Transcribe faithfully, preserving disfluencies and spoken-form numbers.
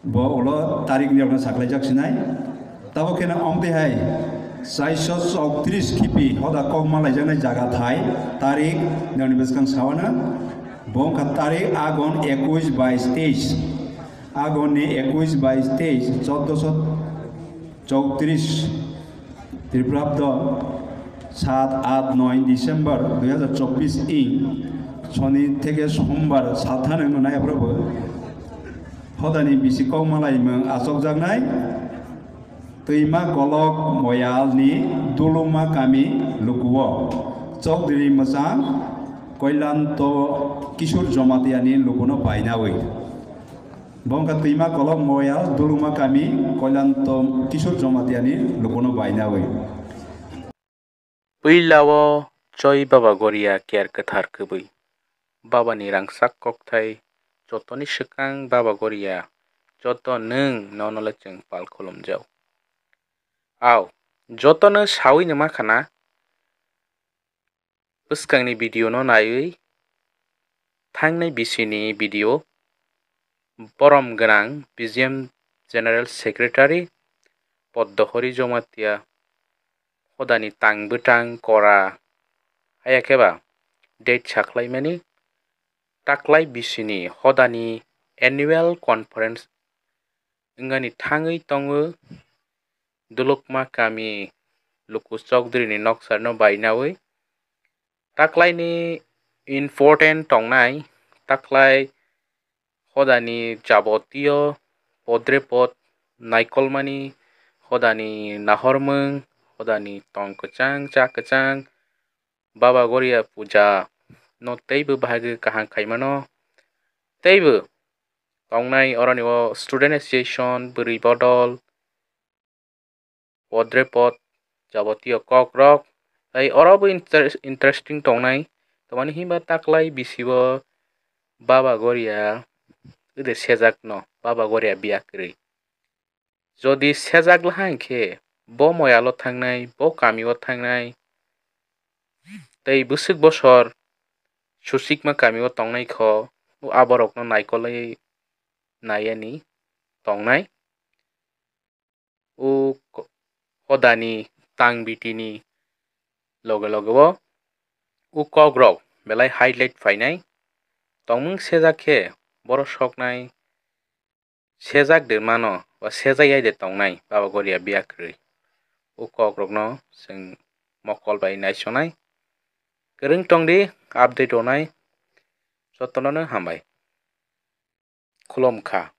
Bo ulo tarik ni rokno saklaijak sinai. Tabo kheno omtwi hai chaiso chowtris khipi hoda kok malaijaknai jaga thai tarik nini bwskang sawana. Bo wngkha tarik agon ekuis bais teis. Agon ni ekuis bais teis, choddoso chowtris. Tripurabdo sat, at, noi December dui hazar chobbish ing soni theke sombar salthani wngno nai aphuru bo hodani bisi kok malaimung achokjaknai Twima Kolok Moyalni Duluma kami lukuo Chowdhury mwchang Koilanto Kishore Jomatiani lukuno bainawi. Bo wngkha Twima Kolok Moyal Duluma kami Koilanto Kishore Jomatiani lukuno bainawi. Puila o choi Baba Goria ker kwthar kwbwi. Baba ni rangchak kokthai jotoni swkang Baba Goria joto nwng nono le chwng pal khulumjao. Ao, jotono sawi no makhana bwskangni video no naiwi thangnai bisini video borom gwnang B J M General Secretary Poddohori Jomatia hodani tang bwtang kora haya khe ba date sakhlaimani taklai bisini hodani annual conference wngani thangwi tongo Dulukma kami luku Chokdri ni noksar no bainawi taklai ni important tongnai taklai hodani jabotiyo podrepot naikolmani hodani nahormung hodani tong kwchang cha kwchang Baba Goria puja no teibo bahai kaham khaimano teibo tongnai oroni o student association bwrwi bodol podrepot jabotiyo kokrok tei oro bo inter- interesting tongnai. Tamani hinba taklai bisi o Baba Goria wngde sejak no Baba Goria biya kwrwi. Jodi sejak laha hinkhe bo moyalo thangnai bo kamio thangnai tei bwswk bosor Susikma kamio tongnai kho aborokno naikolwi naiyani tongnai. O hodani tang bitini loge loge o o kokrok belai highlight phainai tongmung sejak khe borok soknai sejak de mano ba sejak yai de tongnai Baba Goria biya kwrwi o kokrokno chwng mokol bai naisonai kwrwng tongdi update rwnai jotono hambai. Khulumkha.